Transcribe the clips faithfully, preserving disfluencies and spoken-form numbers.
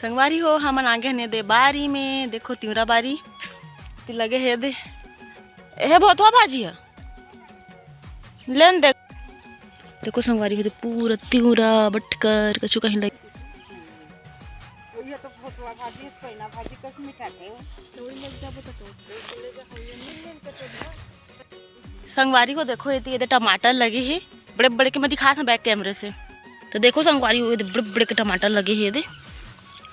संगवारी हो, हमन आगे हन एदे बारी में। देखो, तिवरा बारी ती लगे हे एदे। एहे भोथवा भाजी ह, लेन देख। देखो संगवारी हो, एदे पूरा तिवरा, बटकर, कछु कहीं लगे। संगवारी हो, देखो, एती एदे टमाटर लगे हे, बड़े बड़े के मैं दिखात हूँ back camera से। तो देखो संगवारी हो, एदे बड़े बड़े के टमाटर लगे हे एदे।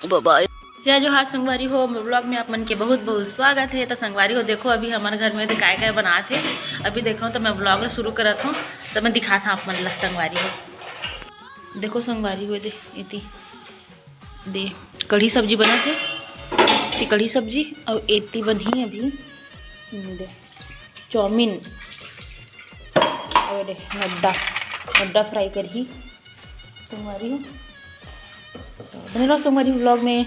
बाबा, जय जोहार संगवारी हो, मोर vlog में आप मन के बहुत बहुत स्वागत हे। तो संगवारी हो, देखो, अभी हमर घर में एदे काय काय बनात हे। अभी देखो, तो मैं vlog ला शुरू करत हूँ, तो मैं दिखात हूँ आप मन ला संगवारी हो। देखो संगवारी हो, एदे एती दे कढ़ी सब्जी बनत हे, एती कढ़ी सब्जी, अउ एती बनही अभी दे चाउमीन, अउ दे नड्डा, नड्डा fry करही संगवारी हो। तो बने रहो संगवारी vlog में।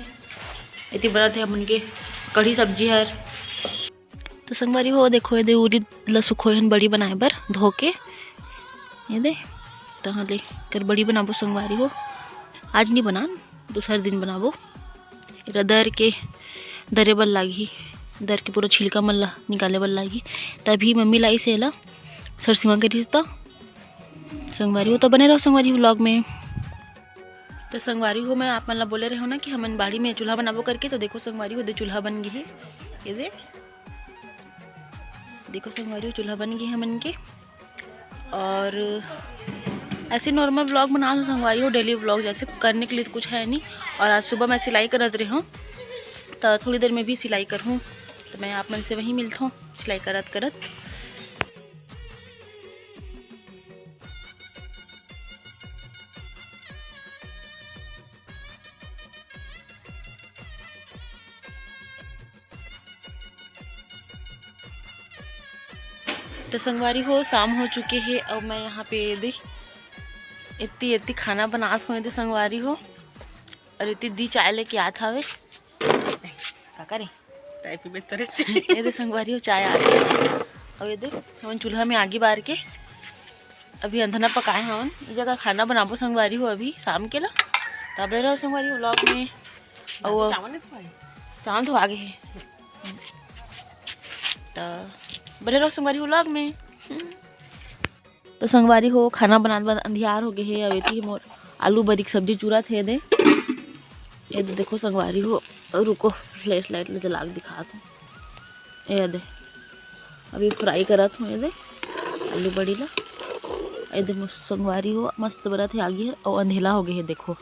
एती बनत हे हमन के कढ़ी सब्जी हर। तो संगवारी हो, देखो, एदे उरीद ल सुखोए हन बड़ी बनाए बर धो के। एदे, तहाँ ले कर बड़ी बनाबो संगवारी हो। आज नहीं बनान, दूसर दिन बनाबो। एला दर के, दरे बर लागही, दर के पूरा छिलका मन ला निकाले बर लागही। तभी मम्मी लाइस एला सरसिमा के रिश्ता। संगवारी हो, तो बने रहो संगवारी vlog में। तो संगवारी हो, मैं आप मन ला बोले रहे हूँ ना कि हमन बाड़ी में चूल्हा बनाबो करके। तो देखो संगवारी हो, एदे चूल्हा बन गे हे, एदे देखो संगवारी हो, चूल्हा बन गे हमन के। और ऐसे normal vlog बना लूँ संगवारी हो, daily vlog जैसे करने के लिए तो कुछ है नहीं। और आज सुबह मैं सिलाई करत रहे हूँ, तो थोड़ी देर में भी सिलाई करहूँ, तो मैं आप मन से वहीं मिलत हूँ सिलाई करत करत। तो संगवारी हो, शाम हो चुके हे और मैं यहाँ पे एदे एती एती खाना बनात हूँ एदे संगवारी हो। और एती दी चाय लेके आत हवे। का करे? चाय पीबे तरे। एदे संगवारी हो, चाय आ गई। और एदे हमन चूल्हा में आगी बार के अभी अंधना पकाए हवन। ई जगह खाना बनाबो संगवारी हो अभी शाम के ला। तब ले रहो संगवारी हो vlog में। और चावल नहीं खाए? चावल तो आगे है। तो बने रहो संगवारी हो vlog में। तो संगवारी हो, खाना बनात बनात अंधियार हो गए हे। अब एती मोर आलू बरी के सब्जी चुरत हे एदे। एदे देखो संगवारी हो, रुको, flashlight ले जला के दिखात हूँ। एदे, अभी fry करत हूँ एदे आलू बरी ला। एदे मोर संगवारी हो, मस्त बरत हे आगी ह, और अंधेला हो गए हे, देखो।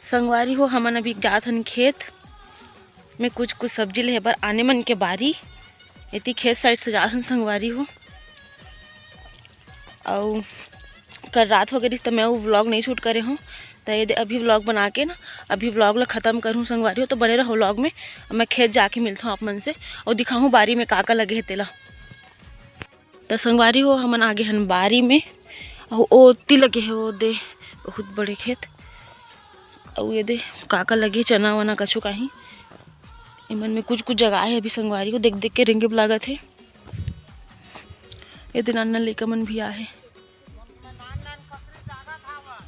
संगवारी हो, हमन अभी जात हन खेत में कुछ कुछ सब्जी लेहे बर, आने मन के बारी। एती खेत side से जात हन संगवारी हो। अउ कल रात हो गए रिहिस, त मैं वो vlog नहीं shoot करे हूँ। त एदे अभी vlog बना के ना, अभी vlog ला खत्म करूँ संगवारी हो। तो बने रहो vlog में, मैं खेत जाके मिलत हूँ आप मन से और दिखाहूँ बारी में का का लगे हे तेला। त संगवारी हो, हमन आगे हन बारी में, अउ ओती लगे हे, ओ दे, बहुत बड़े खेत। अउ एदे का का लगे, चना वना कछु काही। एमन में कुछ कुछ जगह हे अभी संगवारी हो, देख देख के रेंगे लागत हे। एदे नान नान लइका मन भी आहे।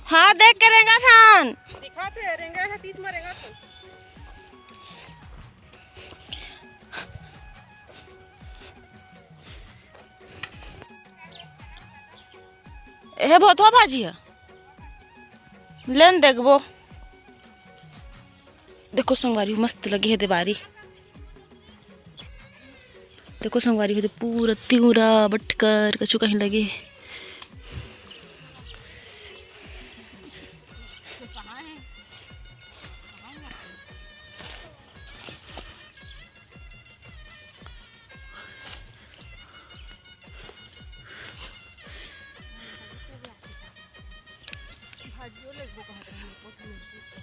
हाँ, देख के रेंगत हन। दिखात हे, रेंगे हे, तीस में रेंगत हे। एहे भोथवा भाजी ह, लेन देखबो। देखो संगवारी, मस्त लगे हे देवारी। देखो संगवारी, हो दे पूरा तिवरा बटकर कछु कहीं लगे हे। भाजियो लेगबो कहत रही, एको ठो मिर्ची के।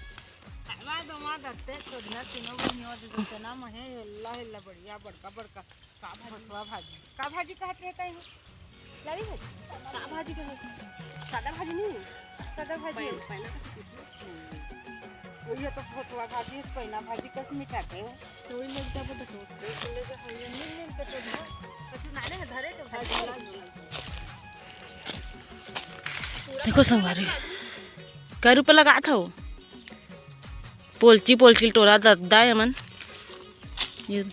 खावा दो माँ दत्ते, छोड़ना तीनों बहिनियों दे दो, चना महे, हेल्ला, हेल्ला, बढ़िया, बड़का, बड़का। का भाजी? भथुआ भाजी। का भाजी कहत रहता है? लाली भाजी? का भाजी कहत? सादा भाजी नहीं? सादा भाजी। पैना, पैना का तो कुछ नहीं। वही तो भथुआ भाजी है, पैना भाजी कस मिठाते हो। तो वही लोग जब तो सोचते हैं, तो ले जा, हम ये मिल, मिल के तो ना। कछु नाले है, धरे तो भाजी। देखो संगवारी, का रुपया लगात हव? पोल्ची पोल्ची टोरा दद्दा एमन। ये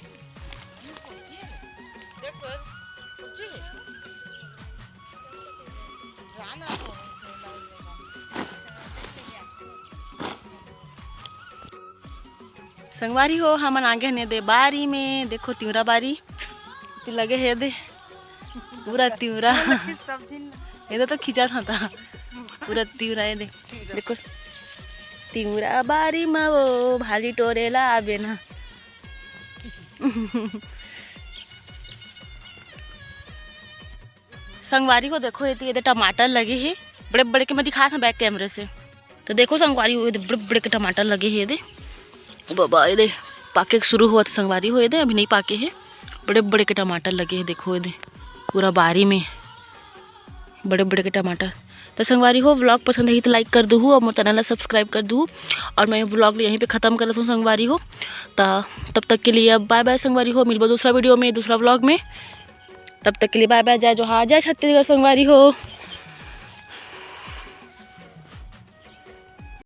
संगवारी हो, हमन आगे हन एदे बारी में। देखो तिवरा बारी तो लगे हे एदे, पूरा तिवरा। सब झिन एदे तो खींचा था, था पूरा तिवरा एदे। देखो तिवरा बारी में वो भाजी टोरेला आबे ना। संगवारी हो, देखो एदे, एदे टमाटर लगे हे बड़े बड़े के, मैं दिखात हँव back camera से। तो देखो संगवारी हो, एदे बड़े बड़े के टमाटर लगे हे एदे। ओ बाबा, एदे पाके के शुरू होवत संगवारी हो, एदे अभी नहीं पाके हे। बड़े बड़े के टमाटर लगे हे, देखो एदे पूरा बारी में बड़े बड़े के टमाटर। तो संगवारी हो, vlog पसंद आही तो like कर दूहू और मोर channel ला subscribe कर दूहू। और मैं vlog ला यहीं पे ख़त्म करत हँव संगवारी हो। तो तब तक के लिए अब bye bye संगवारी हो, मिलबो दूसरा video में, दूसरा vlog में। तब तक के लिए bye bye, जय जोहार, जय छत्तीसगढ़ संगवारी हो।